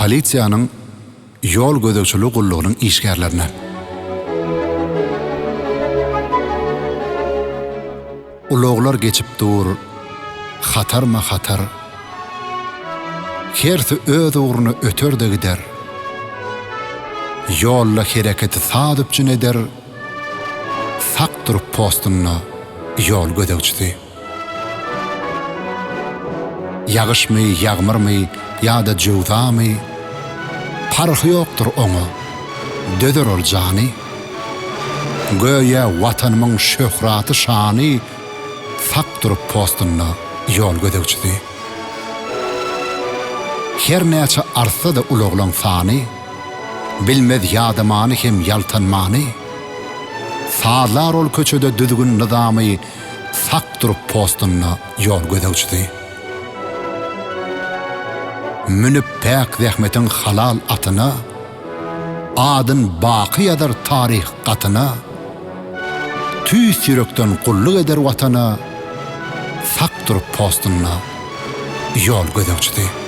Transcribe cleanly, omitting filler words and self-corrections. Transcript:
Polisiýanyň ýol gözegçiligi gullugynyň işgärlerine. Ulaglar geçip dur hatarma-hatar. Hersi öz ugruna öter-de gider. Ýolda hereketi saz üpjün eder, Sak durup postunda ýol gözegçisi. Ýagyşmy, ýagmyrmy ýa-da jöwzamy, Parhy ýokdur oňa, dözer ol jany. Göýä Watanymyň şöhraty-şany Sak durup postunda ýol gözegçisi. Her näçe artsa-da ulaglaň sany, Bilmez ýadamany hem ýaltanmany. Sazlar ol köçede düzgün-nyzamy Sak durup postunda ýol gözegçisi. Münüp päk zähmetiň halal atyna, Adyn baky ýazar taryh gatyna, Tüýs ýürekden gulluk eder Watana, Sak durup postunda ýol gözegçisi.